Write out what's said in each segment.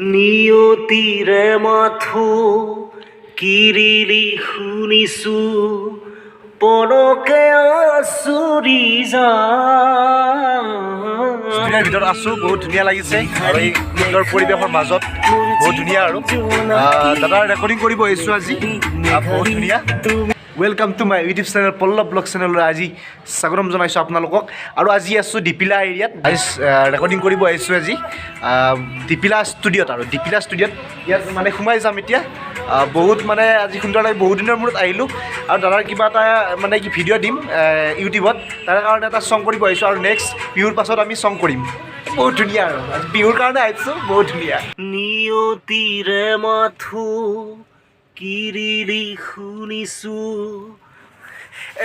নিয়তিৰে মাথো কিৰিলি শুনিছো, পলকে আচুৰি যায়। ষ্টুডিঅ'ৰ ভিতৰত আছোঁ, বহুত ধুনীয়া লাগিছে আৰু এই সুন্দৰ পৰিৱেশৰ মাজত বহুত ধুনীয়া। আৰু দাদাৰ ৰেকৰ্ডিং কৰিব আহিছোঁ আজি। বহুত ধুনীয়া। Welcome to my YouTube channel Pallav blog চেনেললৈ আজি স্বাগতম জনাইছোঁ আপোনালোকক। আৰু আজি আছোঁ দিপিলা এৰিয়াত। আজি ৰেকৰ্ডিং কৰিব আহিছোঁ আজি দিপিলা ষ্টুডিঅ'ত। আৰু দিপিলা ষ্টুডিঅ'ত ইয়াত মানে সোমাই যাম এতিয়া। বহুত মানে আজি সুন্দৰ লাগে, বহুত দিনৰ মূৰত আহিলোঁ। আৰু দাদাৰ কিবা এটা মানে কি ভিডিঅ' দিম ইউটিউবত, তাৰ কাৰণে এটা ছং কৰিব আহিছোঁ। আৰু নেক্সট বিহুৰ পাছত আমি ছং কৰিম। বহুত ধুনীয়া। আৰু আজি বিহুৰ কাৰণে আহিছোঁ, বহুত ধুনীয়া। নিয়তিৰে মাথো কিৰিলি শুনিছো।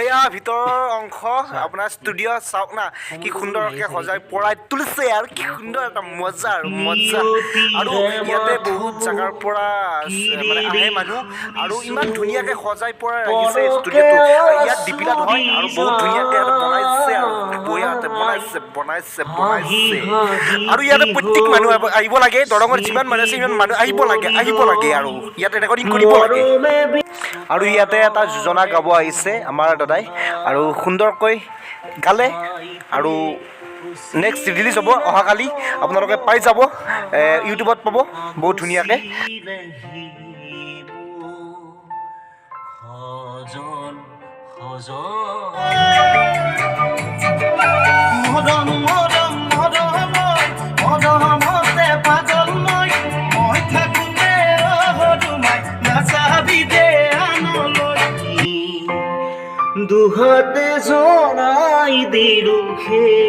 এয়া ভিতৰৰ অংশ আপোনাৰ ষ্টুডিঅ'। চাওক না, কি সুন্দৰকৈ সজাই পৰাই তুলিছে আৰু কি সুন্দৰ এটা মজা আৰু মজা। আৰু ইয়াতে বহুত জেগাৰ পৰা মানে আহে মানুহ আৰু ইমান ধুনীয়াকৈ সজাই পৰাই ৰাখিছে ষ্টুডিঅ'টো। আৰু ইয়াত দিপিলাত হয় আৰু বহুত ধুনীয়াকৈ ইয়াতে বনাইছে আৰু বঢ়িয়াতে বনাইছে, বনাইছে, বনাইছে। আৰু ইয়াতে প্ৰত্যেক মানুহ আহিব লাগে। দৰঙৰ যিমান মানুহ আছে, সিমান মানুহ আহিব লাগে, আহিব লাগে আৰু ইয়াতে ৰেকৰ্ডিং কৰিব লাগে। আৰু ইয়াতে এটা যোজনা গাব আহিছে আমাৰ দাদাই আৰু সুন্দৰকৈ গালে। আৰু নেক্সট ৰিলিজ হ'ব অহাকালি, আপোনালোকে পাই যাব, ইউটিউবত পাব বহুত ধুনীয়াকৈ। সজল সজল। মৰম মৰম মৰম, মৰমতে পাগল মই। মই থাকোঁতে সৰুমাই নাচাবি দে আনলৈ। দুহাতে জনাই দিলো সেই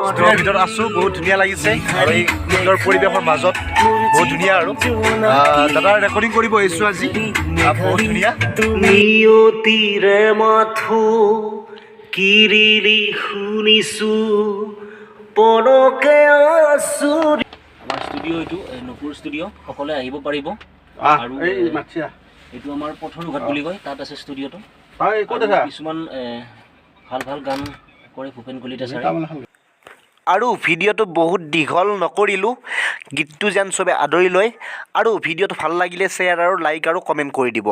ষ্টুডিঅ'ৰ ভিতৰত আছোঁ, বহুত ধুনীয়া লাগিছে আৰু এই সুন্দৰ পৰিৱেশৰ মাজত বহুত ধুনীয়া। আৰু দাদাৰ ৰেকৰ্ডিং কৰিব আহিছোঁ আজি। বহুত ধুনীয়া। নিয়তিৰে মাথো কিৰিলি শুনিছো, পলকে আচুৰি। আমাৰ ষ্টুডিঅ' এইটো, এই নুপুৰ ষ্টুডিঅ', সকলোৱে আহিব পাৰিব। আৰু এই মাতছিয়া। এইটো আমাৰ পথৰুঘাট বুলি কয়, তাত আছে ষ্টুডিঅ'টো। তই ক'ত আৰু আছা? কিছুমান ভাল ভাল গান কৰে ভূপেন কলিতা ছাৰে। আৰু ভিডিঅ'টো বহুত দীঘল নকৰিলোঁ, গীতটো যেন চবে আদৰি লয়। আৰু ভিডিঅ'টো ভাল লাগিলে শ্বেয়াৰ আৰু লাইক আৰু কমেণ্ট কৰি দিব।